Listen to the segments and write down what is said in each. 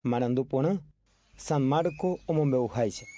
Marandu porã, San Marco omombe'uháicha.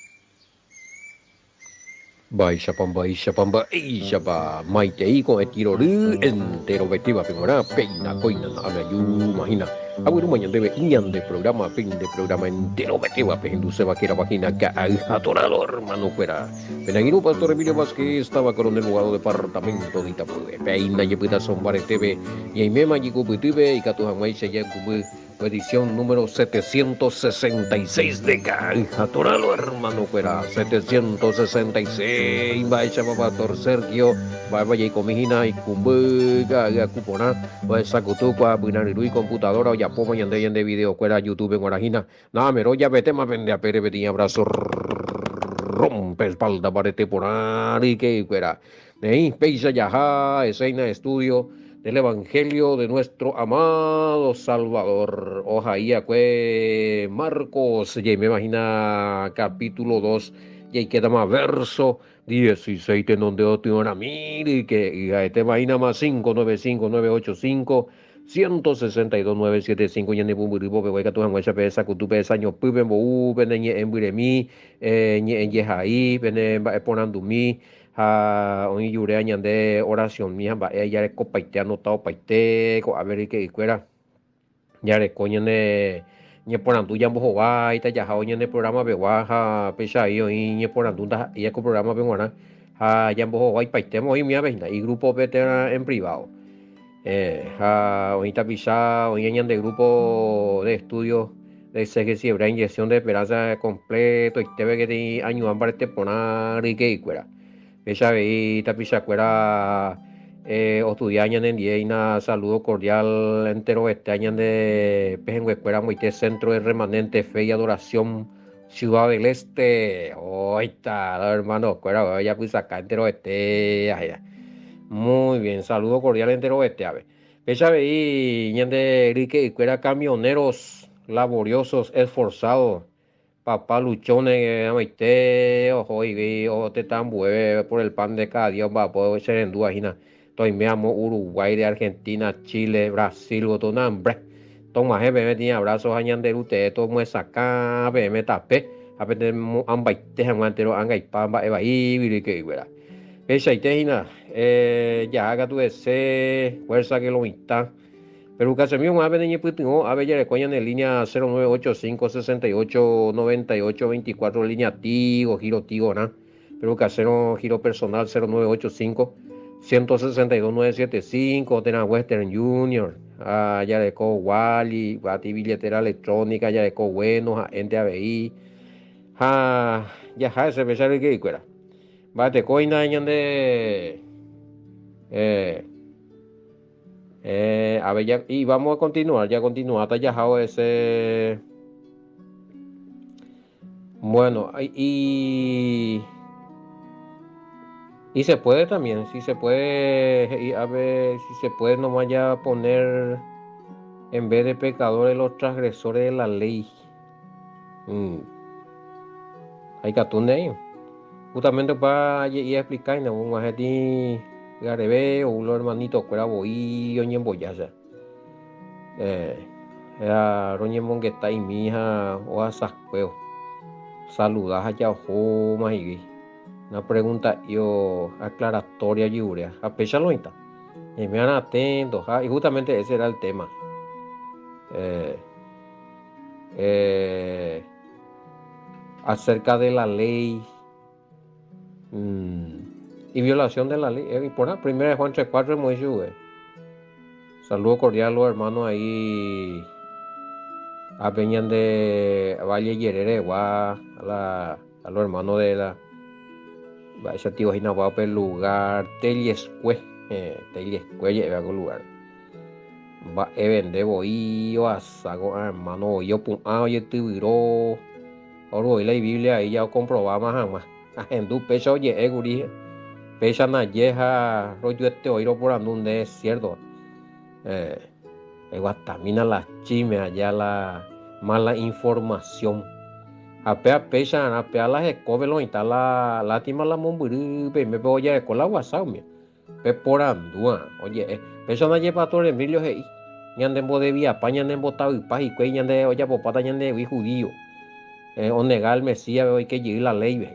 Mba'éichapa, mba'éichapa, mba'éichapa, maitei ko'ẽ tirory enterovetévape g̃uarã, péina kóina na'ameajúma hína. Aguerúma ñandéve iñande programa, pende programa enterovetéva pehenduséva hérava hína Ka'ay ha Torado hermano-kuéra. Pene angirũ Pastor Emilio Vázquez, táva Coronel Bogado, departamento de Itapúe. Péina jepytaso mbaretépe ñaiméma jekupytýpe ikatu hag̃uáicha jaikũmby Ko edición número 766 de Ka'ay ha Toralo hermano-kuéra, 766 mba'éichapa Pastor Sergio, mba'épa jaikomi hína ikũmby ka'ay aku porã, ohesakutu kuaapyrã ryru icomputadora ojapóma ñande ñande video-kuéra YouTube g̃uarã hína. Na'amero japetéma pende apére peteĩ abrazo rompe espalda mbarete porã ryke'ykuéra. Neĩ, péicha jaha eséina estudio del Evangelio de nuestro amado Salvador ohai'akue Marcos, jaiméva hína capítulo 2, jaikétama verso 16 tenonde otyõrami ryke'y, ha'etéma hínama 595 985 162 975 ñane pumbyry popegua ikatu hag̃uáicha pe sakutu pe sañopy pembou pene ñe'ẽmbyremi, ñe'ẽjehai, pene mba'eporandumi, Ha oĩ jurea ñande oracionmi ha mba'e jarekopaite anota opaite ko'ápe ryke'ykuéra jareko ñane ñeporandu jambohováita jahávo ñane programa pegua ha péicha avei oĩ ñeporandu ndaha'éi ko programa peguarã ha jambohovaipaitéma oĩ umi avei hína igrupo-pe térã en privado. Ha oĩ tapicha oĩva ñande grupo de estudio de Exégesis Hebrea Inyección de Esperanza completoitépe peteĩ añuã mbarete porã ryke'ykuéra. Péicha avei tapichakuéra ostudia ñanendie hína saludo cordial enterovete ñande pehẽnguekuéra amoite Centro de Remanente Fe y Adoración Ciudad del Este. Oita, los hermano-kuéra ojapysaka enterovete ahéra. Muy bien, saludo cordial enterovete ave. Péicha avei ñande ryke'ykuéra camioneros laboriosos, esforzados, papá luchones amoite oho igui oho tetã ambuépe por el pan de cada día omba'apo che rendúva hína. Toime amo Uruguay de Argentina, Chile, Brasil gotyo nambre. Tog̃uahẽ peẽme peteĩ abrazo ha ñande Ru tee tomyesakã peẽme tape ha penemo'ãmbaite hag̃ua entéro angaipa mba'e vaígui ryke'ykuéra. Peichaite hína, jaha katu hese fuerza que lo mitã. Pero ukasemi og̃uahẽ pene ñepytyvõ, ápe jareko ñane línea 0985 68 98 24 línea Tigo, giro Tigo-rã. Pero ukasérõ giro personal 0985 162 975 térã Western Junior, ha jareko Wally, Guati billetera electrónica, jareko Bueno ha'énte avei. Ha jaha hese péicha ryke'ykuéra. Mba'eteko hína ñande eh, eh, a ver, ya, y vamos a continuar, ya continuata jahávo ese. Bueno, y, y se puede también, si se puede, y a ver, si se puede nomás ya poner en vez de pecadores los transgresores de la ley. Mm. Aikatu ndéi. Justamente opa je'i explicar og̃uahẽti pyhareve ou los hermanito-kuéra voi oñemboja che. Eh, ha roñemongeta imi ha ohasakuévo. Saluda ha jahóma higui. Una pregunta'i aclaratoria ojegurea. Ha péicha lo oĩta. Ñaime'arã atento ha y justamente ese era el tema. Eh, eh, acerca de la ley mm, y violación de la ley. Eh, iporã, primera de Juan 3.4 emoĩ chupe. Saludo cordial los hermanos ahí ápe ñande Valle jereregua, a la, a los hermanos de la mba'éicha tio hína pe lugar Tellescue, eh, Tellescue je'éva ko lugar. Mba'evende voi oasa ko'ã ermáno voi opu'ã ojetyvyro oru voi la ibíblia ahí ja okomprováma hag̃ua. Ahendu péicha oje'e kuri, péicha ndaje ha rojuete voi roporandu nde es cierto. Eh, eguatamína la chisme aja la mala información. Ha péa péicha arã péa la hekópe lo oĩta la lástima la mombyry peime pe ojareko la guasa umi. Pe porandúa oje'e. Péicha ndaje Pastor Emilio he'i. Ñandembodeviapa, ñanembotavypa hikuái, ñande ojapopáta ñandehegui judío. Onega el Mesías-pe oike jey la léipe.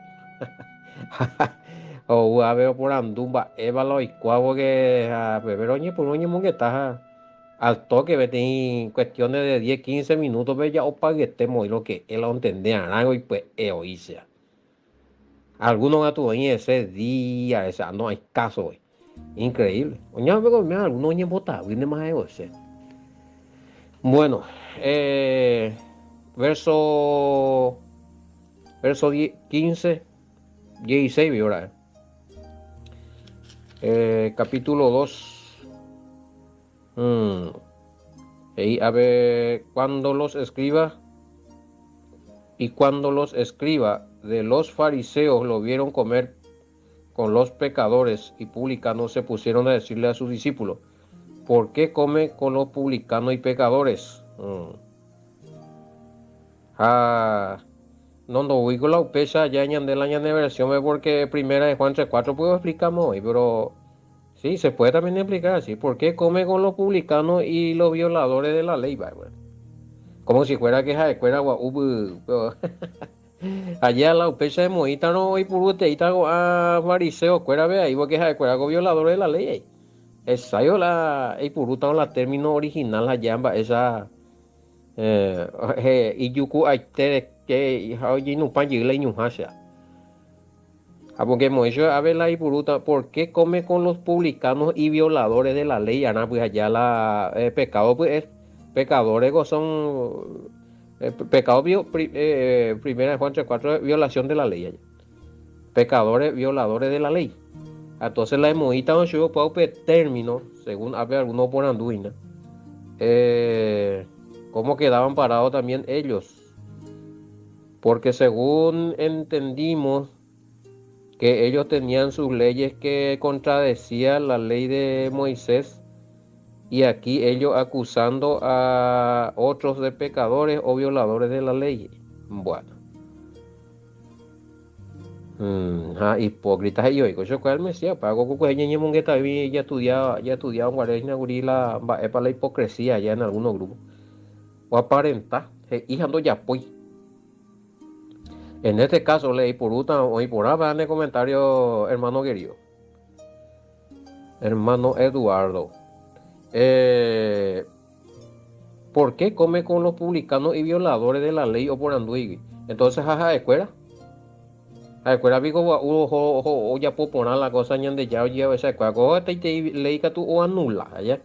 Ou ave oporandu mba'épa la oikuaa porque ha upépe oñepyrũ oñemongeta ha al toque peteĩ cuestiones de diez, quince minutos-pe ja opayete moĩ lo que él ontende arã oipya'e oĩcha. Alguno katu oĩ ese día esa no hay caso hoy. Increíble. Oña pe come alguno oñembotavýne más ese. Bueno, verso verso 15, 16 ahora. Capítulo 2. Y a ver, cuando los escriba y cuando los escriba de los fariseos lo vieron comer con los pecadores y publicanos, se pusieron a decirle a sus discípulos, ¿por qué come con los publicanos y pecadores? Ah, no, no ubico la upéicha ya ñande la ñane versión porque primera de Juan 3.4 puedo explicamos hoy, pero sí, se puede también explicar así. ¿Por qué come con los publicanos y los violadores de la ley? Bueno, como si fuera que ha'ekuéra gua'u pero allá la upéicha emoĩtarõ oipurueteíta ko'ã fariseo kuérape ahí porque ha'ekuéra ko violadores de la ley ahí. Esaio la eipurútarõ la término original allá mba'éicha ijuku'aite que ha oñeinupã jey la iñuhã che. Ha porque Moisés ave la ipurúta, ¿por qué come con los publicanos y violadores de la ley? Arã pues allá la pecado pues es pecadores son pecado primera de Juan 3.4 violación de la ley allá. Pecadores, violadores de la ley. Entonces la emoĩta ochupe upe término, según ave alguno porandu ¿cómo quedaban parados también ellos? Porque según entendimos que ellos tenían sus leyes que contradecían la ley de Moisés, y aquí ellos acusando a otros de pecadores o violadores de la ley. Bueno. Ha, hipócritas he'i oiko chokua el Mesías, pago kukuhe ñañemongeta vi ya estudiaba, ya estudiaba un la mba'épa la hipocresía allá en algunos grupos. O aparenta, he'i ha ndojapói. En este caso, le ipuruta o ipuraba en el comentario, hermano querido. Hermano Eduardo. ¿Por qué come con los publicanos y violadores de la ley o por anduigui? Entonces, jaja, escuela. Ha'ekuéra piko gua'u oho oho ojapo porã la cosa Ñandejára ojeavechakuaa ko hetaitei ley katu oanula aja.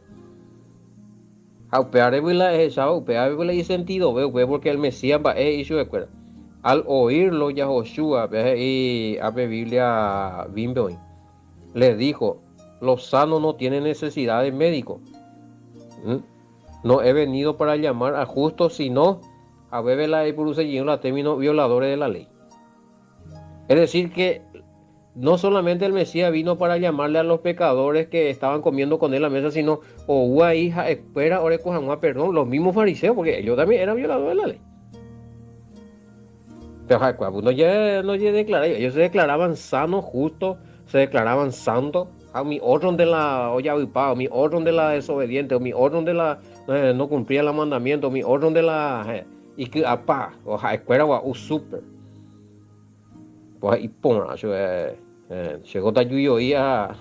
Ha upévare la ehecháva upéva la isentidove upe porque el Mesías mba'e he'i chupekuéra. Al oírlo Yahoshua, pe he'i ápe Biblia bímpe oĩ, les dijo, los sanos no tienen necesidad de médico. No he venido para llamar a justos, sino a bebe la la término violadores de la ley. Es decir que no solamente el Mesías vino para llamarle a los pecadores que estaban comiendo con él a la mesa, sino o hija espera ore perdón, los mismos fariseos, porque ellos también eran violadores de la ley. Pero no ya no ya ellos se declaraban sanos, justos, se declaraban santos. A mi otro de la olla a mi otro de la desobediente, o mi otro de la no cumplía el mandamiento, mi otro de la y que apa, o ja escuela o super. Pues iporã che ko ndajúi a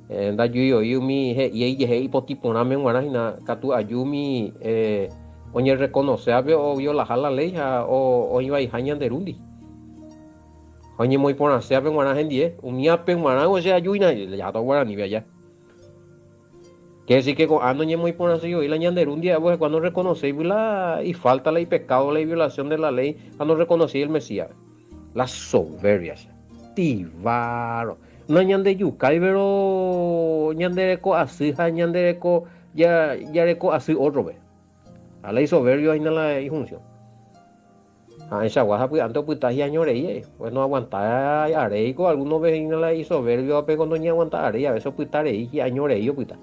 ndajúi oi umi he'i ijehe ipotĩ porãme g̃uarã hína katu aju umi oñereconoceápe oviolaha la ley ha oĩvaiha ñanderúndi. Ha oñemoĩ porãséape g̃uarã hendie umíape g̃uarã che ajúina jaháta guaranípe aja. Quiere decir que ko'ã noñemoĩ porãséi la ñanderúndi pues cuando reconocéi la ifalta la ipecado la violación de la ley ha no reconocí el Mesías. La soberbia, tibaro. No ñandejukái pero ñandereko asy ha ñandereko ya yareko asy otro-pe. A la isoberbio ahí la ifunción. Ha echagua sapy'ánte opyta hi'añorei pues no aguanta aréiko algunos veces la isoberbio pe cuando ñaguanta arei a veces opyta rei hi'añorei opyta.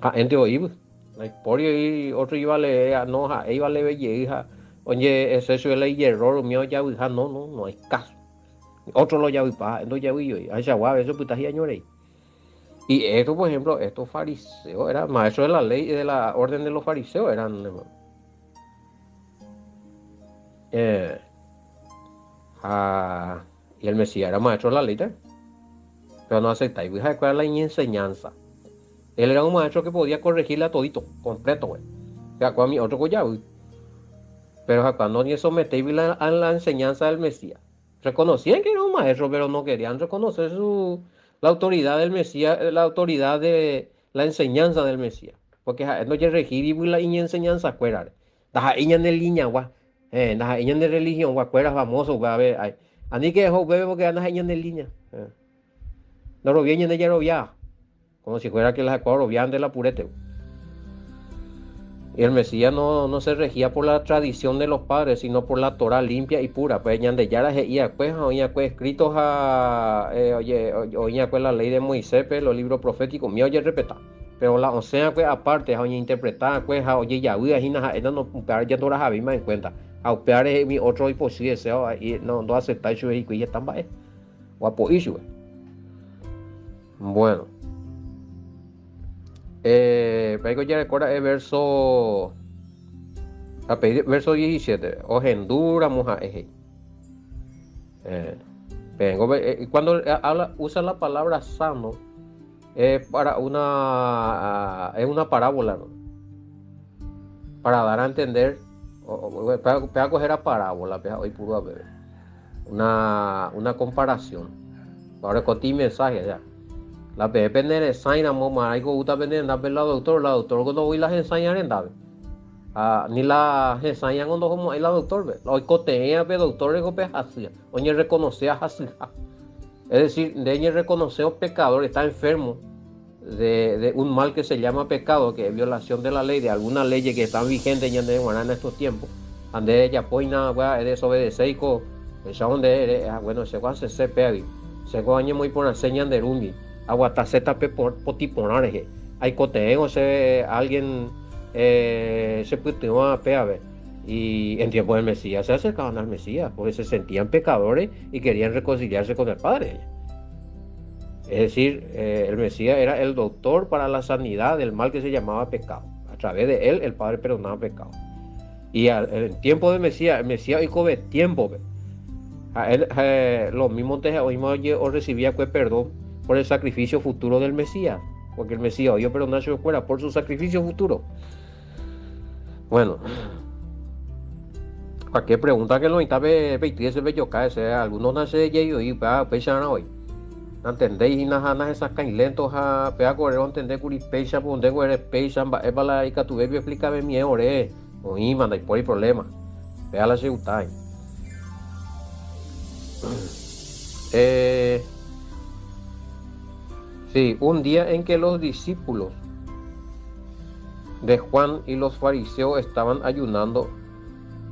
Ha'énte oĩ ndaipóri otro ivale no ha'e ivaleve jey ha oye ese la ierror umi ojavyha no no no hay caso. Otro lo javypa ha'e ndojavýi oi. Ahechagua a veces opyta hi'añorei. Y esto, por ejemplo, estos fariseos eran maestros de la ley y de la orden de los fariseos eran, hermano. Eh, ah, y el Mesías era maestro de la ley también. Pero no aceptaba. Y cuál la enseñanza. Él era un maestro que podía corregirle a todito, completo, güey. O sea, mi otro güey. Pero cuando ni sometéis a la enseñanza del Mesías. Reconocían que era un maestro, pero no querían reconocer su, la autoridad del Mesías, la autoridad de la enseñanza del Mesías. Porque no regir la enseñanza cuera. Ndaha'éi ñane línea-gua, eh, ndaha'éi ñane religión-gua kuéra famoso upéva pe, ay, aníke eho upépe porque ndaha'éi ñane línea. Eh. Ndoroviái ñande jarovia, como si fuera que las ha'ekuéra oroviánte la purete. Y el Mesías no, no se regía por la tradición de los padres, sino por la Torá limpia y pura. Pues Ñandejára he'i va'ekue ha oĩ va'ekue escrito ha eh, oye, oĩ va'ekue la ley de Moisés, pe, los libros proféticos, umi ojerrespeta. Pero la osẽ va'ekue aparte ha oñeinterpreta va'ekue ha ojejavy hína ha'e no, upévare jandorahavéima en cuenta. Ha upévare umi otro ipochy hese ha no, ndoaceptái chupe hikuái heta mba'e. Oapo'i chupe. Bueno. Eh, peiko jareko ra'e verso ape verso 17 ohendu ramo ha'e he'i. Eh, vengo, eh, cuando habla, usa la palabra sano es para una es una parábola, ¿no? Para dar a entender, pega coger a parábola, pega hoy puro a ver. Una, una comparación. Ahora coti mensaje ya. La pe pene resãi ramo marãiko oúta pene rendápe la doctor, la doctor ko ndoúi la hesãi rendápe. Ha ni la hesãiango ndohomo'ãi la doctor-pe. La oikotevẽva pe doctor reko pe hasýva, oñerrekonoséva hasyha. Es decir, nde eñerrekonosévo pecador, está enfermo de, de un mal que se llama pecado, que es violación de la ley, de alguna ley que están vigentes ñande g̃uarã en estos tiempos. Ha nde ejapóina upéva edesobedeséiko, péicha nde ere, ah, bueno, chéko asẽse péagui, chéko añemoĩ porãse ñande rúgui, aguatase tape potĩ porã rehe, aikotevẽvo che alguien eh, chepytyvõ péape. Y en tiempo del Mesías se acercaban al Mesías porque se sentían pecadores y querían reconciliarse con el Padre. Es decir, eh, el Mesías era el doctor para la sanidad del mal que se llamaba pecado. A través de él, el Padre perdonaba pecado. Y al, en tiempo de Mesías, el Mesías oikove tiempo-pe. Ha él, eh, lo mismo te o recibía fue perdón por el sacrificio futuro del Mesías. Porque el Mesías oyó perdonar su fuera por su sacrificio futuro. Bueno. Cualquier pregunta que lo pe peity ese pejoka ese, algunos nace jey oĩ upéva upéicharã oĩ. Nantendéi hína ha nahesakãi lento ha péva ko ore rontende kuri péicha po nde ko ere péicha mba'épa la ikatuvéi peexplicavemie ore oĩma ndaipóri problema. Péva la che gustái. Eh, sí, un día en que los discípulos de Juan y los fariseos estaban ayunando,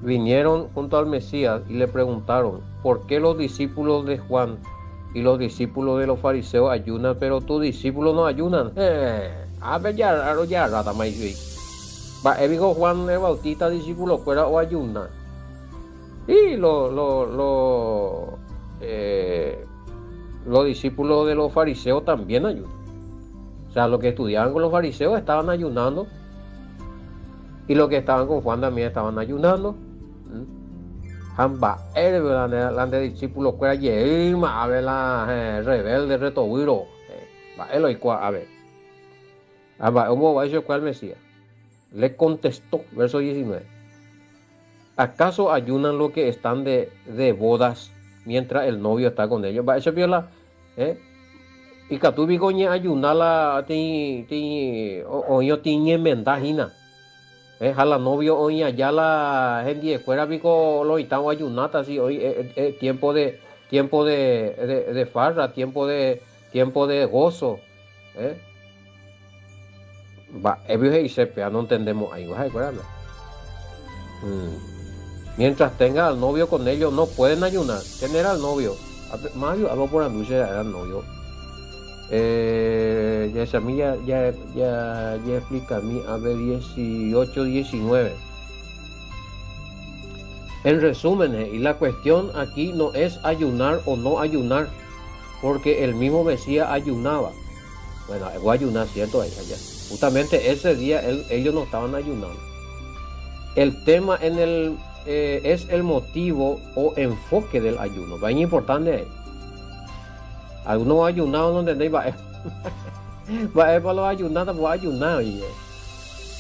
vinieron junto al Mesías y le preguntaron, ¿por qué los discípulos de Juan y los discípulos de los fariseos ayunan, pero tus discípulos no ayunan? Eh, ápe rojarrátama ichugui. Mba'e piko Juan el Bautista discípulo-kuéra oayuna? Y lo, lo, lo, eh, los discípulos de los fariseos también ayunan. O sea, los que estudiaban con los fariseos estaban ayunando y los que estaban con Juan también estaban ayunando. Ha mba'ére la nde discípulo-kuéra jeýma ave la eh, rebelde retovýro. Eh, mba'e lo oikuaa ave. Ha mba'e ombohovái chupe el Mesías. Le contestó, verso 19. ¿Acaso ayunan los que están de, de bodas mientras el novio está con ellos? Mba'éicha pio la, eh? Ikatu piko oñeayuna la tĩ, tĩ, oĩ otĩ ñemenda hína. Eh, ha la novio oĩ aja la hendiekuéra piko lo mitã oayunáta si oĩ eh, eh, tiempo de tiempo de, de, de farra, tiempo de tiempo de gozo. Eh? Mba'épe he'ise péva nontendemo'ãigua ha'ekuéra. Mm. Mientras tenga al novio con ellos no pueden ayunar. ¿Quién era el novio? Mario, algo por anduche era el novio. Eh, ya esa ya, ya, ya, ya explica a mí, a ver, 18, 19. En resumen, eh, y la cuestión aquí no es ayunar o no ayunar, porque el mismo Mesías ayunaba. Bueno, voy a ayunar, cierto, ahí, allá. Justamente ese día ellos no estaban ayunando. El tema en el, eh, es el motivo o enfoque del ayuno. Va importante ahí. Algunos ayunados no entendéis, va, va para los ayunados, voy a ayunar.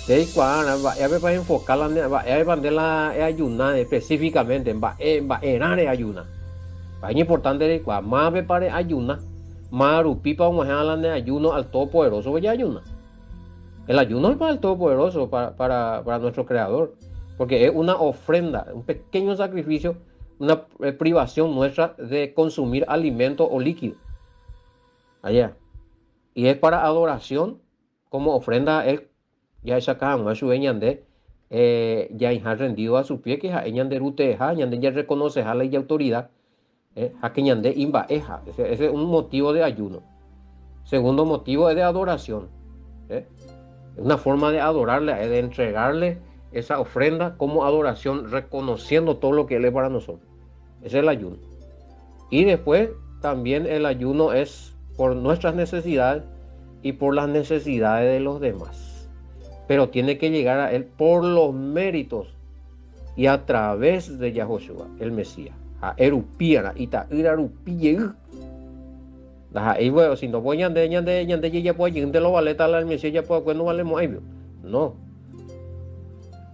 Reikuaára mba'épepa enfoka la ne mba'épepa nde la eayuna específicamente mba'e mba'erã reayuna. Mba'e iñimportante reikuaa mávapepa reayuna, máva rupípa og̃uahẽva la ne ayuno al Todopoderoso-pe jaayuna. El ayuno es para el Todopoderoso, para, para, para nuestro Creador, porque es una ofrenda, un pequeño sacrificio, una privación nuestra de consumir alimento o líquido. Allá. Y es para adoración Como ofrenda él jahechaka hag̃ua chupe ñande jaĩha rendido a su pie, que ha'e ñande Ruteeha, ñande jarrekonoseha la ijautorida ha que ñande imba'eha. Ese es un motivo de ayuno. Segundo motivo es de adoración. Es una forma de adorarle, de entregarle esa ofrenda como adoración, reconociendo todo lo que Él es para nosotros. Ese es el ayuno. Y después también el ayuno es por nuestras necesidades y por las necesidades de los demás. Pero tiene que llegar a Él por los méritos y a través de Yahoshua, el Mesías. Ha'e rupi'arã, ita'ýra rupi jey. Ndaha'éi voi, si no voi ñande, ñande, ñande jejapo jeýnte lo valéta la el Mesías ojapo va'ekue no valemo'ãivio. No.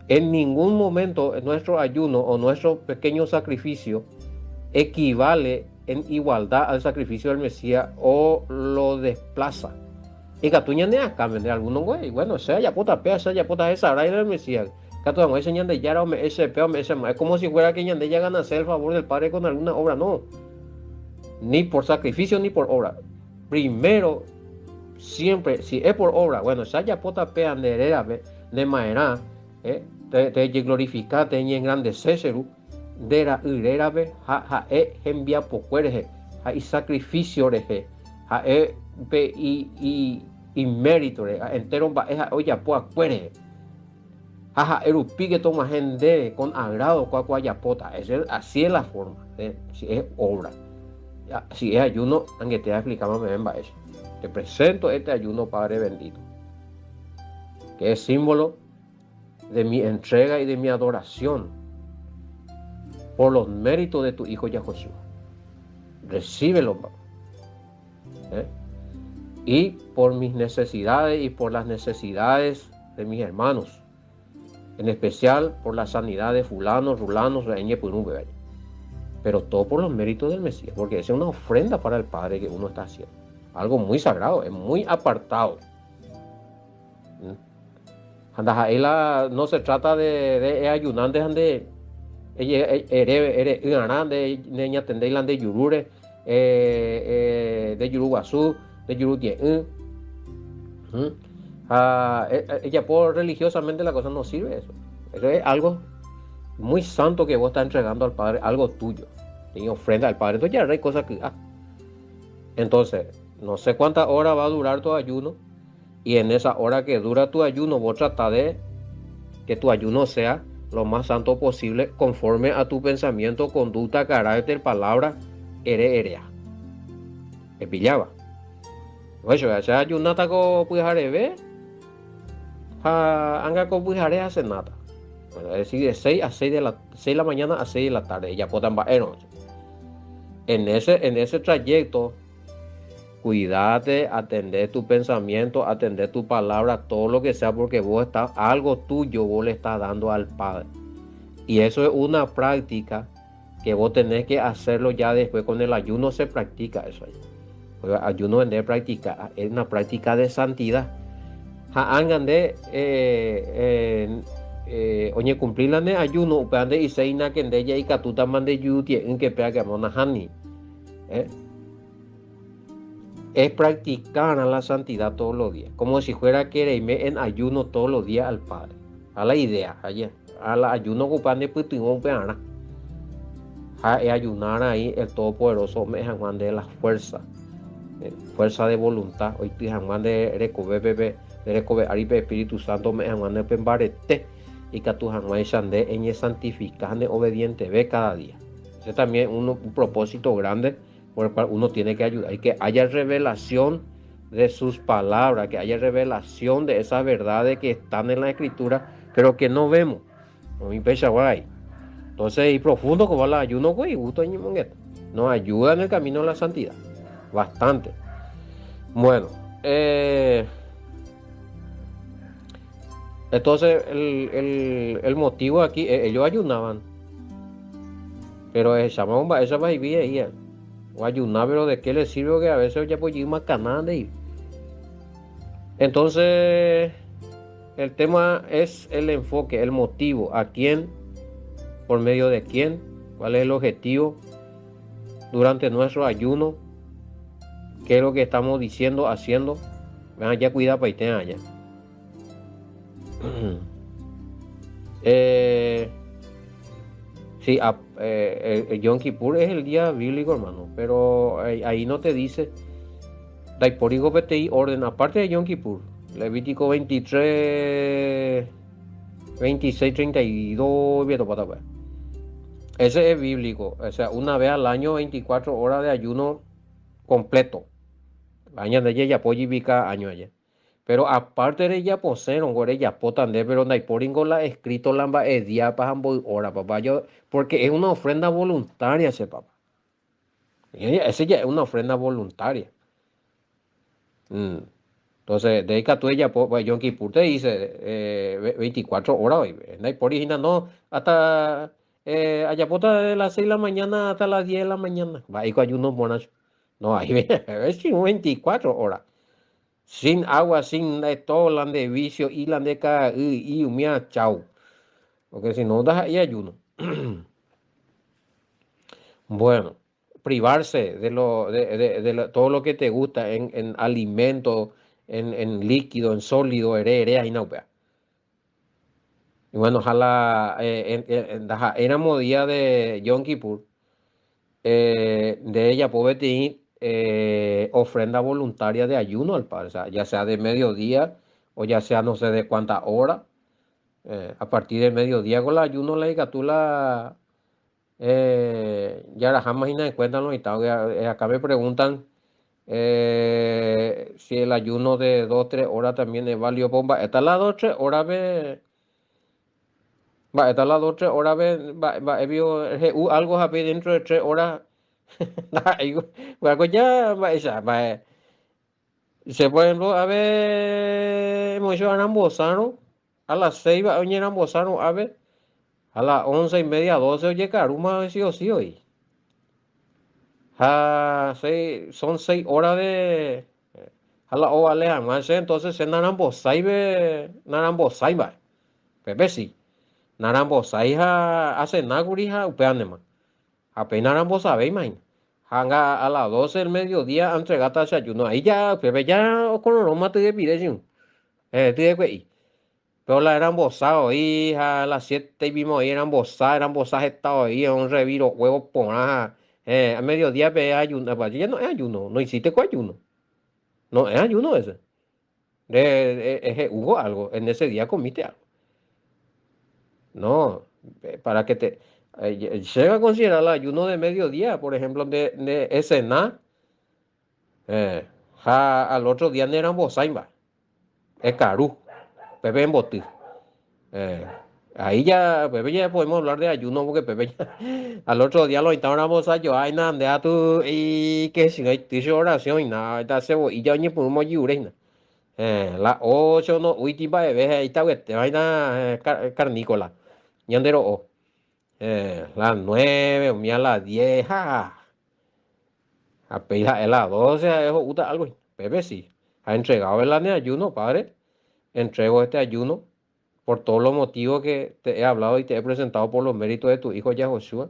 En ningún momento nuestro ayuno o nuestro pequeño sacrificio equivale en igualdad al sacrificio del Mesías o lo desplaza. Ikatu ñane akãme nde alguno ngue, bueno, che ajapóta péa, che ajapóta hesarái del Mesías. Katu hag̃uáicha Ñandejára ome'ẽ che péa, ome'ẽ che mba'e, como si fuera que ñande jaganase el favor del Padre con alguna obra, no. Ni por sacrificio ni por obra. Primero, siempre, si es por obra, bueno, che ajapóta péa nde rérape, nde ma'erã, eh, te, te jeglorifica, te ñe'engrandece che Ru, nde ra'y rérape ha ha'e hembiapokue rehe ha isacrificio rehe, ha'e pe imérito rehe, ha entéro mba'e ha'e ojapo akue rehe. Ha ha'e rupíke tog̃uahẽ ndéve con agrado kua ko ajapóta. Ese, así es la forma, de, si es obra. Si es ayuno, angete aexplicáma peẽme mba'éicha. Te presento este ayuno, Padre bendito, que es símbolo de mi entrega y de mi adoración por los méritos de tu Hijo Yahoshua. Recíbelo, papá. ¿Eh? Y por mis necesidades y por las necesidades de mis hermanos. En especial por la sanidad de fulano, rulano, Pero todo por los méritos del Mesías, porque esa es una ofrenda para el Padre que uno está haciendo. Algo muy sagrado, es muy apartado. Ha ndaha'éi la no se trata de de eayunánte ha nde ere ere'ỹarã nde neñatendéi la nde jurúre nde juru guasu nde juru tie'ỹ ha ejapo religiosamente la cosa no sirve eso eso es algo muy santo que vos estás entregando al Padre algo tuyo teñi ofrenda al Padre ndojarrái cosa ky'a entonces no sé cuánta hora va a durar tu ayuno Y en esa hora que dura tu ayuno, vos trata de que tu ayuno sea lo más santo posible conforme a tu pensamiento, conducta, carácter, palabra, ere erea. Epilláva. Ohecho, che ayunáta ko pyhareve ha anga ko pyhare asenáta. Bueno, es decir, de 6 a 6 de la, 6 de la mañana a 6 de la tarde, ejapóta mba'érõ. En ese, en ese trayecto, Cuidate, atende tu pensamiento, atende tu palabra, todo lo que sea, porque vos estás, algo tuyo vos le estás dando al Padre. Y eso es una práctica que vos tenés que hacerlo ya después con el ayuno se practica eso. Porque ayuno es práctica, es una práctica de santidad. Ha anga nde eh, eh, eh, oñecumpli la nde ayuno, upéva nde'iséina que nde ja ikatútama nde jurutie'ỹ que péa que amo nahániri. Eh? Es practicar la santidad todos los días, como si fuera que reime en ayuno todos los días al Padre. A la idea, ayer. A la ayuno ocupa de pytyvõ upearã. Ha eayunar ahí el Todopoderoso ome'ẽ hag̃ua nde la fuerza, eh, fuerza de voluntad, oity hag̃ua nde rekovépe, nde rekove ári pe Espíritu Santo ome'ẽ hag̃ua nde pe mbarete, ikatu hag̃uáicha nde eñesantifika ha ndeobedienteve cada día. Ese también es un propósito grande por el cual uno tiene que ayudar y que haya revelación de sus palabras, que haya revelación de esas verdades que están en la escritura, pero que no vemos. Oĩ peichagua ahí. Entonces, y profundo como la ayuno, güey, gusto ñemongueta. Nos ayuda en el camino a la santidad. Bastante. Bueno, eh, entonces el, el, el motivo aquí, eh, ellos ayunaban. Pero esa esa ahí. O ayunar, pero ¿de qué le sirve que a veces ya pues más canal de Entonces, el tema es el enfoque, el motivo, a quién, por medio de quién, cuál es el objetivo durante nuestro ayuno, qué es lo que estamos diciendo, haciendo. Vean, ya cuida pa allá. Eh, sí, eh, Yom Kippur es el día bíblico, hermano, pero ahí no te dice, ndaipórigo peteĩ orden, aparte de Yom Kippur, Levítico 23, 26, 32, Ese es bíblico, o sea, una vez al año, 24 horas de ayuno completo. Año de ella apoyo año allá. Pero aparte de ella posero, gore ya potande, pero ndaipóringo la escrito la mba'e pa hora, papá. Yo, porque es una ofrenda voluntaria ese papá. Ese ya es una ofrenda voluntaria. Mm. Entonces, de ahí tú ella, pues, Yom Kippur te dice 24 horas hoy. Ndaipóri no, hasta eh, ajapóta de las 6 de la mañana hasta las 10 de la mañana. Va ahí con ayuno monacho. No, ahí es 24 horas. Sin agua, sin de todo, la de vicio y la de ca y umía, chau. Porque si no, das ahí ayuno. Bueno, privarse de, lo, de, de, de todo lo que te gusta en, en alimento, en, en líquido, en sólido, ere, ere, ahí no, Y bueno, ojalá, eh, en, éramos día de Yom Kippur, eh, de ella puede tener eh, ofrenda voluntaria de ayuno al Padre, o sea, ya sea de mediodía o ya sea no sé de cuánta hora. Eh, a partir del mediodía con el ayuno la tú la eh, ya la jamás en cuenta no acá me preguntan eh, si el ayuno de 2 3 horas también es válido. Bomba, esta es la 2 3 horas ve va, esta es la 2 3 horas ve va, va, he algo happy dentro de 3 horas. Ya va, esa, va, se por ejemplo, a ver, mucho arambosaron a las 6 va, oye, arambosaron, a ver, a las 11:30, 12, oye, caruma, sí o sí hoy. Ja, seis, son 6 horas de a la ovale además entonces se narambosai ve narambosai va pepe sí narambosai ha hace naguri ha upeanema apenas narambosai imagina hanga a las 12 del mediodía entregata ese ayuno ahí ya pepe ya con roma te pide eh te de pero la eran bosado ahí a las 7 y vimos ahí eran bosadas eran bosadas estado ahí un reviro huevo por eh, a mediodía pe ayuno, pues, ya no es ayuno, no hiciste con ayuno. No es ayuno ese. De, de, hubo algo, en ese día comiste algo. No, para que te... Eh, llega a considerar el ayuno de mediodía, por ejemplo, de, de escena, eh, ja, al otro día no eran bosaimba, es caru, pepe en botí. Eh, ahí ya, Pepe, ya podemos hablar de ayuno porque Pepe ya, al otro día lo intentamos a yo, ay, nada, tu, y que si no hay oración y nada, esta cebolla, oye, por un mollure, eh, la 8 no, uy, timba de vez, ahí está, te vaina eh, carnícola, ñandero, o, eh, las 9, o mía, las 10, ja, a pedir a las 12, eso gusta algo, Pepe sí, ha entregado el ayuno, padre, entrego este ayuno por todos los motivos que te he hablado y te he presentado por los méritos de tu hijo Yahushua.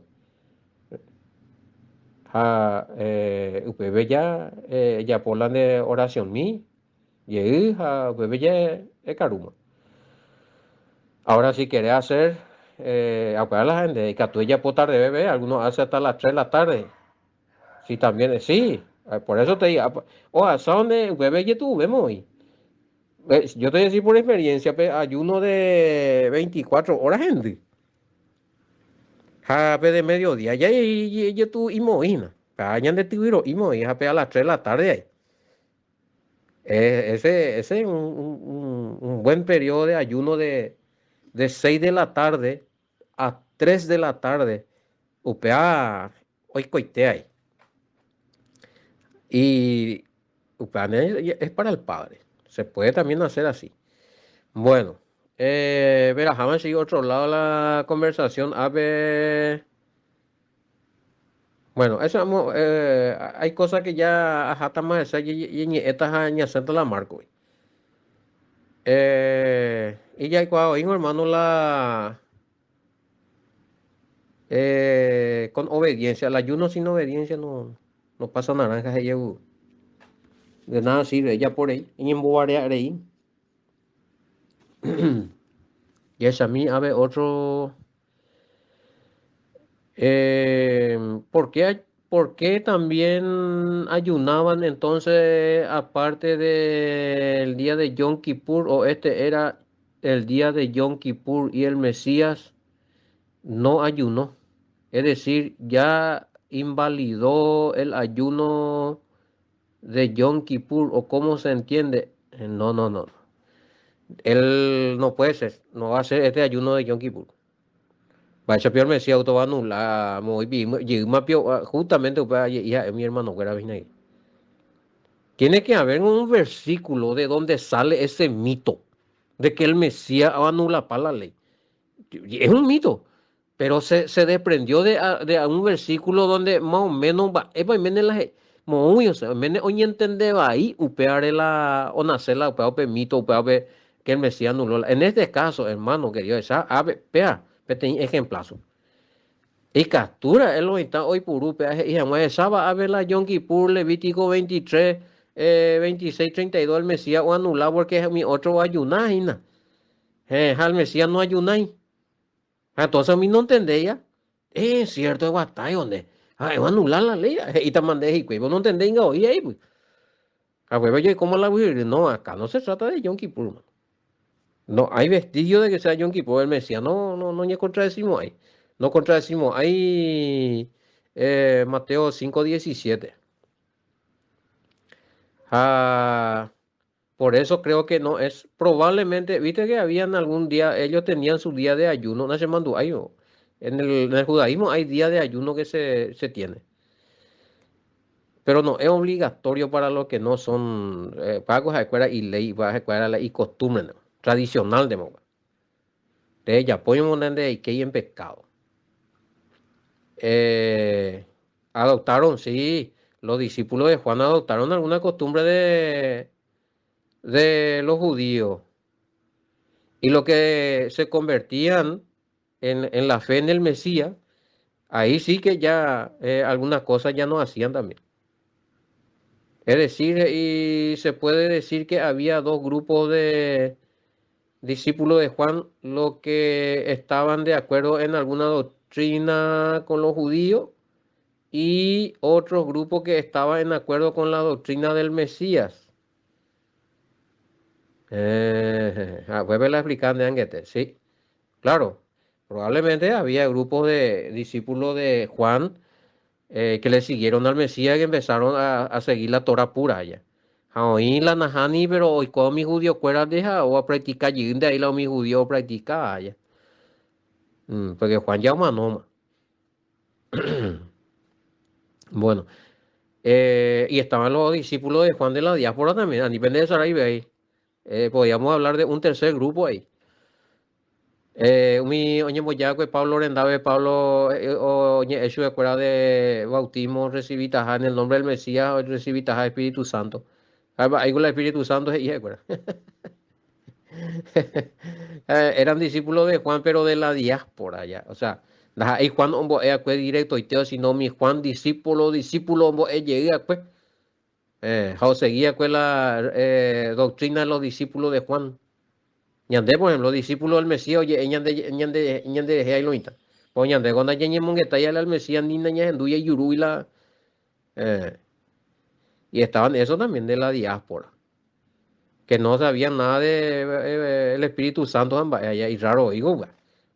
Ha, eh, upeve ya, eh, ya por la de oración mi, y ha, upeve ya es karuma. Ahora si quieres hacer, eh, a la gente, que tú ya por tarde bebé, algunos hacen hasta las 3 de la tarde. Sí, también, sí, por eso te digo, o a donde bebé ya tú vemos hoy. Yo te voy a decir por experiencia, ayuno de 24 horas, gente. Ja, de mediodía, ya, ya, ya tú imoína. Añan de tibiro imoí, ja, a las 3 de la tarde ahí. Ese, ese es un, un, un buen periodo de ayuno de, de 6 de la tarde a 3 de la tarde. Upéva oikoite ahí. Y upéva es para el padre. Se puede también hacer así. Bueno, eh, verajame sigue otro lado la conversación. A ver. Bueno, eso eh, hay cosas que ya aháta más esa y estas ñasento la marco. Eh, y ya cuando hermano la eh, con obediencia, el ayuno sin obediencia no, no pasa naranja, ella de nada sirve, ella por ahí, y en ahí. Y es a mí, a ver, otro. Eh, ¿por qué, por qué también ayunaban entonces, aparte del día de Yom Kippur, o este era el día de Yom Kippur y el Mesías no ayunó? Es decir, ya invalidó el ayuno de Yom Kippur, o cómo se entiende. No, no, no. Él no puede ser, no va a ser este ayuno de Yom Kippur. Vaya peor me decía auto va a anular, justamente hija, mi hermano que era ahí. Tiene que haber un versículo de donde sale ese mito de que el Mesías va a anular para la ley. Es un mito, pero se, se desprendió de, de un versículo donde más o menos va, ahí la o nacer la mito que el Mesías anuló. En este caso, hermano querido, esa pea, peteĩ ejemplazo. Ikatúra él oĩta oipuru pe he'i hag̃ua esa va a ver la Yom Kippur, Levítico 23, 26, 32, el Mesías oanula porque umi otro oayuna hína. Ha el Mesías no ayunái. Entonces umi nontendéi Es cierto, guatái donde. Ah, anular la ley. He'íta mande hikuái. Vos no entendéis oí ahí, pues. A huevo yo, ¿cómo la voy No, acá no se trata de Yom Kippur, man. No hay vestigio de que sea Yom Kippur el Mesías. No, no, no, ni contradecimos ahí. No contradecimos. Hay Mateo 5:17. Ah, por eso creo que no es. Probablemente, viste que habían algún día, ellos tenían su día de ayuno. No se mandó ahí. En el judaísmo hay día de ayuno que se tiene. Pero no es obligatorio para los que no son pagos a escuela y ley, a escuela y costumbre, ¿no? Tradicional de moda. De ella, de que en pecado. Adoptaron, sí, los discípulos de Juan adoptaron alguna costumbre de los judíos. Y los que se convertían en la fe en el Mesías, ahí sí que ya algunas cosas ya no hacían también. Es decir, y se puede decir que había dos grupos de discípulos de Juan, los que estaban de acuerdo en alguna doctrina con los judíos y otro grupo que estaba en acuerdo con la doctrina del Mesías. Vuelve a explicar de sí. Claro, probablemente había grupos de discípulos de Juan que le siguieron al Mesías que empezaron a seguir la Torah pura allá. Oĩ la nahani, pero oiko umi judío kuéra deja o a practicar de ahí la umi judío practica allá. Porque Juan ya manoma. Bueno, y estaban los discípulos de Juan de la diáspora también, a nivel de Sarai ahí. Podíamos hablar de un tercer grupo ahí. Umi oñembojákue Pablo rendápe Pablo oñe'ẽ chupekuéra de bautismo recibitaha en el nombre del Mesías recibitaha Espíritu Santo. Ahí con el Espíritu Santo he'i ha'ekuéra. Eran discípulos de Juan, pero de la diáspora ya. O sea, ndaha'éi Juan ombo'eakue directoite, sino mi Juan discípulo, discípulo ombo'ejeýakue. Ha oseguíakue la doctrina de los discípulos de Juan. Ñande, por ejemplo, discípulos del Mesías, oye, ñande, ñande, ñande ahí lo Pues ñande, cuando ñañemongetái al Mesías, ni ñahenduya y la. Y estaban eso también de la diáspora. Que no sabían nada de el Espíritu Santo allá y raro, digo,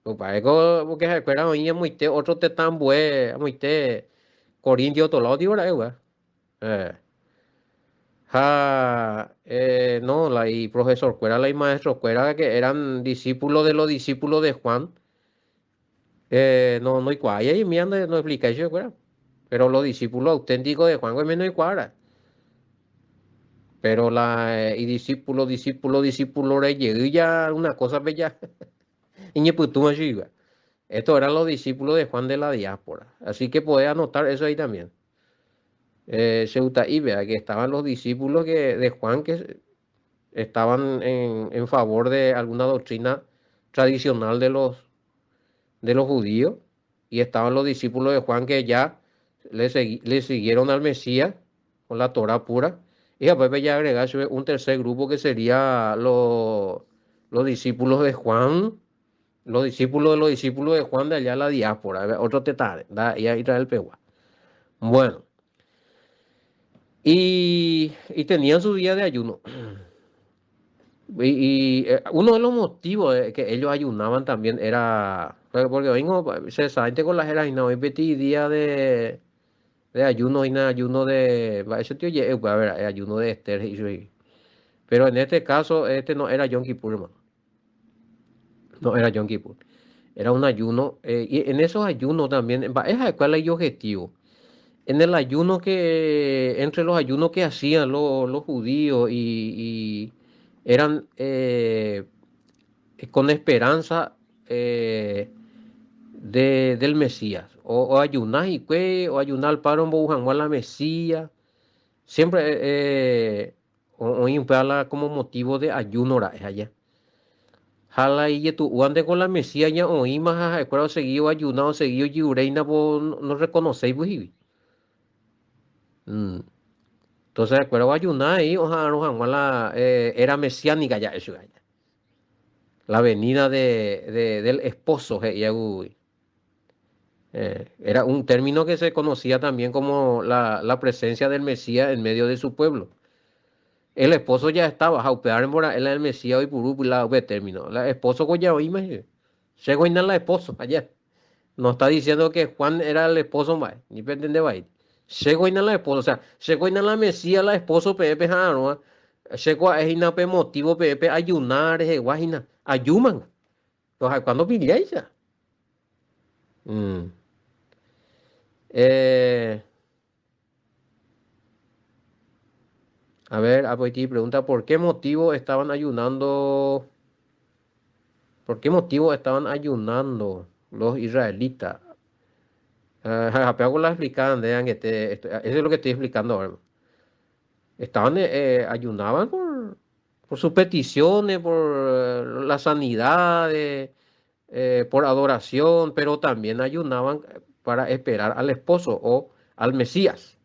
pues porque se acuerdan hoy otro tetã ambue, Corintio otro lado, digo, eh. Ha no, la iprofesorkuéra, la imaestrokuéra que eran discípulos de los discípulos de Juan, no ndoikuaái aimía ndoexplikái chupekuéra. Pero los discípulos auténticos de Juan oime ndoikuaára. Pero la idiscípulo, discípulo, discípulo rejey ya alguna cosa-pe ya iñepytũva chuguigua. Estos eran los discípulos de Juan de la diáspora. Así que podés anotar eso ahí también. Cheuta'i vea que estaban los discípulos que, de Juan que estaban en, en favor de alguna doctrina tradicional de los, de los judíos y estaban los discípulos de Juan que ya le, le siguieron al Mesías con la Torah pura. Y después ya agregar un tercer grupo que sería los, los discípulos de Juan, los discípulos de los discípulos de Juan de allá a la diáspora, otro tetare, da, y Israel pegua. Bueno, y, y tenían su día de ayuno. Y, uno de los motivos de que ellos ayunaban también era, porque vengo, se sabe con las eras y no, hoy día de, de ayuno y nada, ayuno de, eso tío, a ver, ayuno de Esther y pero en este caso, este no era Yom Kippur, hermano. No era Yom Kippur. Era un ayuno, y en esos ayunos también, esa cuál es el objetivo. En el ayuno que, entre los ayunos que hacían los, los judíos y, y eran con esperanza de, del Mesías. O, o ayunar y o ayunar para un la Mesías. Siempre o, o como motivo de ayuno allá. Ha la ijetu'úvante ko la Mesías ña'oĩma ha ha'ekuéra osegi oajuna osegi oje'uréina po no reconocéi pues hígui. Entonces ha'ekuéra oajuna avei oha'arõ hag̃ua la era mesiánica ja'e chupe aja. La venida de, de, del esposo he'i agui. Era un término que se conocía también como la, la presencia del Mesías en medio de su pueblo. El esposo ya estaba, ha upéva rembora'e la del Mesías oipuru la upe término. La esposo ko ya oĩma he'i. Che oĩna la esposo allá. No está diciendo que Juan era el esposo mba'e, ni pe entende vai. Che oĩna la esposo, o sea, che oĩna la Mesías la esposo peẽ peha'arõva. Che ko ha'e hína pe motivo peẽ pe ayunar rehegua hína. Ajúma. Pero ha'e cuando pilláicha. A ver, Apoiti pregunta, ¿por qué motivo estaban ayunando? ¿Por qué motivo estaban ayunando los israelitas? La explicaban, eso es lo que estoy explicando ahora. Estaban, ayunaban por, por sus peticiones, por la sanidad, por adoración, pero también ayunaban para esperar al esposo o al Mesías.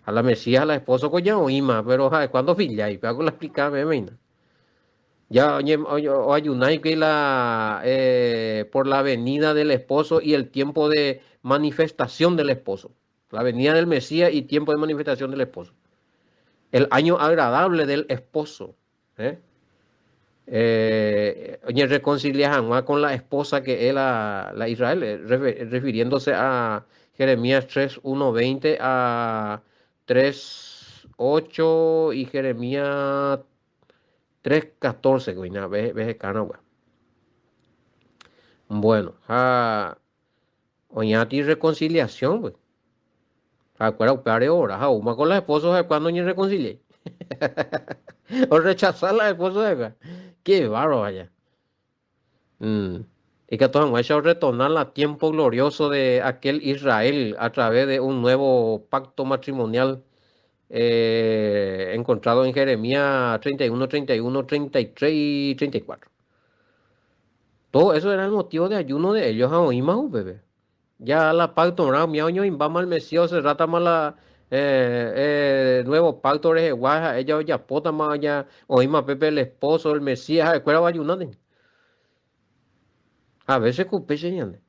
A la Mesías, al esposo ko ya oĩma, pero ¿cuándo filla? Y la explicarme, Ya o ayunáis que la, por la venida del esposo y el tiempo de manifestación del esposo. La venida del Mesías y tiempo de manifestación del esposo. El año agradable del esposo. ¿Eh? Oye, reconcilia con la esposa que es la, la Israel, refiriéndose a Jeremías 3, 1, 20 a 3, 8 y Jeremías 3, 14, ves, ves Bueno, ha oñati reconciliación, pues. Acuerda, upévare ora, ha uma con la esposa, cuando ni reconcilie. O rechazar la esposa de acá. Qué barro vaya. Y que todo eso retornar al tiempo glorioso de aquel Israel a través de un nuevo pacto matrimonial encontrado en Jeremías 31, 31, 33 y 34. Todo eso era el motivo de ayuno de ellos a oíma bebé. Ya la pacto, mi año imbama el Mesías se rata la nuevo pacto rehegua, ella ojapóta ma ya oĩma pépe el esposo, el Mesías, ha'ekuéra oayunáne. A veces ko upéicha ñande.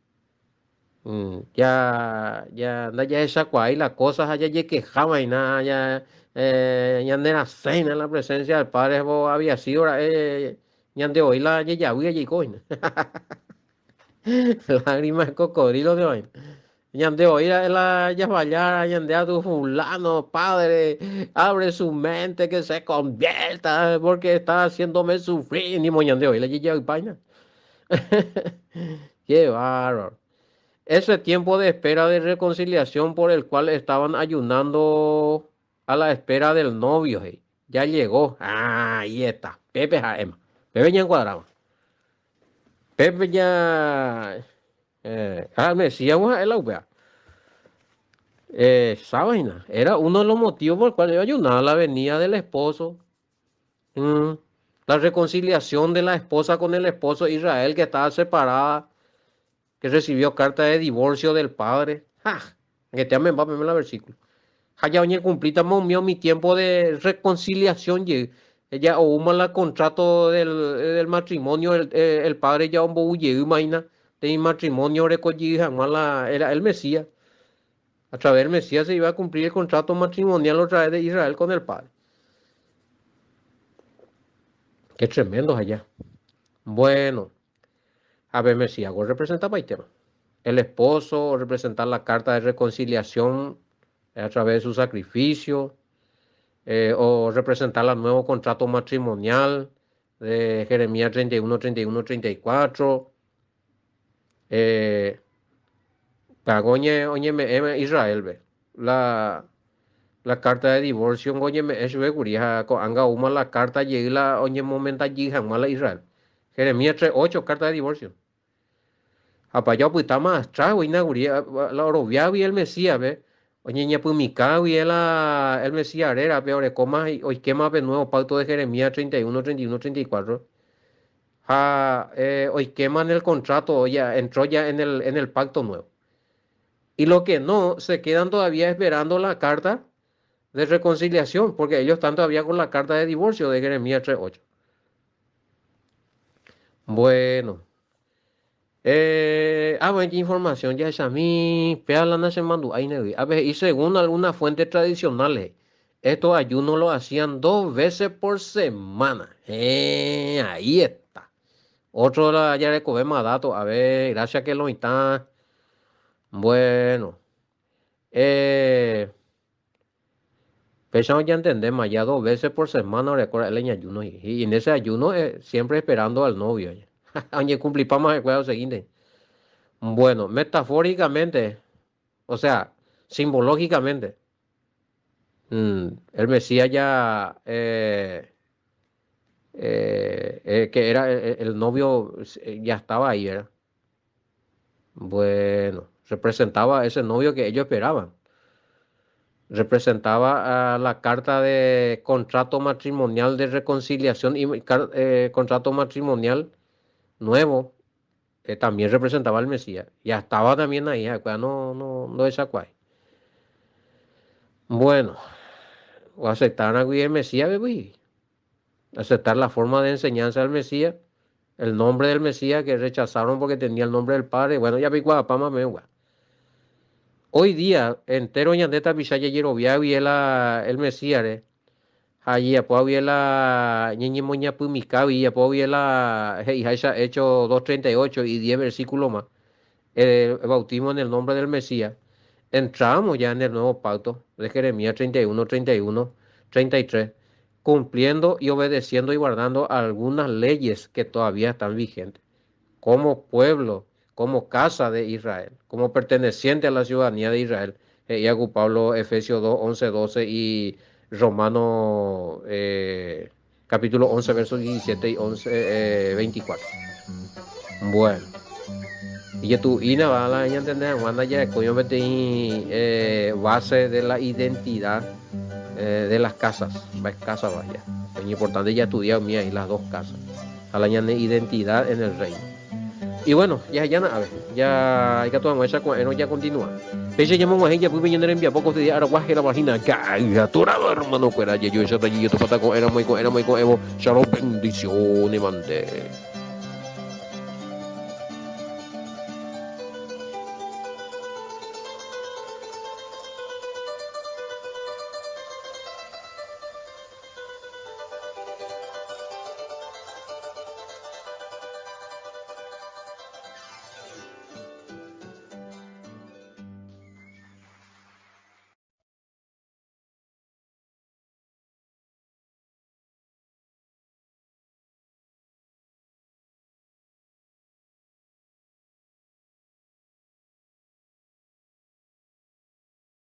Ya, ya ndajahechakuaái la cosa ha jajequejávaina, ya ñanerasẽina en la presencia del Padre había sido ra'e ñande voi la jejavy jajeikóina. Lágrimas de cocodrilo de vaina. Ñande oĩ ra'e la jafallára ñande atu fulano, padre, abre su mente que se convierta porque está haciéndome sufrir, nimo ñande oĩ la jejaypáina. Qué bárbaro. Ese tiempo de espera de reconciliación por el cual estaban ayunando a la espera del novio, he'i, ya llegó. Ah, ahí está. Pépe ha'éma. Pépe ñaencuadráma. Pépe ya... Eh, ah, Mesías ha'e la upéva. Esa vaina. Era uno de los motivos por el cual iba a ayunar la venida del esposo. Mm. La reconciliación de la esposa con el esposo Israel que estaba separada, que recibió carta de divorcio del padre. ¡Ja! Que te amen, va la versículo. Ha ja oñecumplítama umi umi tiempo de reconciliación jey. Ja oúma la contrato del, del matrimonio, el, el padre ja ombou jeýma hína peteĩ matrimonio oreko jey hag̃ua la, era el Mesías. A través del Mesías se iba a cumplir el contrato matrimonial otra vez de Israel con el Padre. Qué tremendo allá. Bueno, a ver, Mesías, representa tema. El esposo representa la carta de reconciliación a través de su sacrificio, o representar el nuevo contrato matrimonial de Jeremías 31, 31, 34. Oñeme'ẽ Israel-pe la la carta de divorcio oñeme'ẽ chupe kuri ha ko'ág̃a oúma la carta jey la oñemomenda jey hag̃ua la Israel. Jeremías 3.8 carta de divorcio. Ha pa ja opytáma atrás-gui hína kuri la oroviágui el Mesías-pe oñeñapymikágui la el Mesías rérape orekóma oikéma pe nuevo pacto de Jeremías 31, 31, 34. Ha oikéma en el contrato, ya entró ya en el pacto nuevo. Y los que no, se quedan todavía esperando la carta de reconciliación, porque ellos están todavía con la carta de divorcio de Jeremías 3.8. Bueno. Bueno, qué información ya esa mi la se mandó ahí A ver, y según algunas fuentes tradicionales, estos ayunos lo hacían dos veces por semana. Ahí está. Otro la ya más datos. A ver, gracias que lo está. Bueno. Pensamos ya entendemos, ya dos veces por semana recuerda el ayuno. Y en ese ayuno siempre esperando al novio. Oye, cumplipamos el cuadro siguiente. Bueno, metafóricamente, o sea, simbológicamente, el Mesías ya, que era el novio, ya estaba ahí, ¿verdad? Bueno, representaba a ese novio que ellos esperaban. Representaba a la carta de contrato matrimonial de reconciliación y contrato matrimonial nuevo. También representaba al Mesías. Ya estaba también ahí, no, no, no es Bueno, o aceptar a el Mesías, aceptar la forma de enseñanza del Mesías, el nombre del Mesías que rechazaron porque tenía el nombre del Padre. Bueno, ya vi pama me Hoy día, entero ñande tapicha jajerovia el Mesías, allí apo la ñeñemoñapymika apo la he'iháicha Hechos 2.38 y 10 versículos más, el bautismo en el nombre del Mesías. Entramos ya en el nuevo pacto de Jeremías 31, 31, 33, cumpliendo y obedeciendo y guardando algunas leyes que todavía están vigentes, como pueblo, como casa de Israel, como perteneciente a la ciudadanía de Israel. Y Pablo Efesios 2, 11, 12 y Romano capítulo 11, versos 17 y 11, 24. Bueno. Y tu ina va a la entender, cuando ya coño base de la identidad de las casas, casa vaya. Es importante ya estudiar mía y las dos casas. A la identidad en el reino. Y bueno, ya ya a ver, ya hay que tomar esa no ya continúa. Pese llamo a gente pues viene envía pocos días ahora la vagina caga hermano cuera yo esa tallito pataco era muy era muy evo shalom bendiciones mande.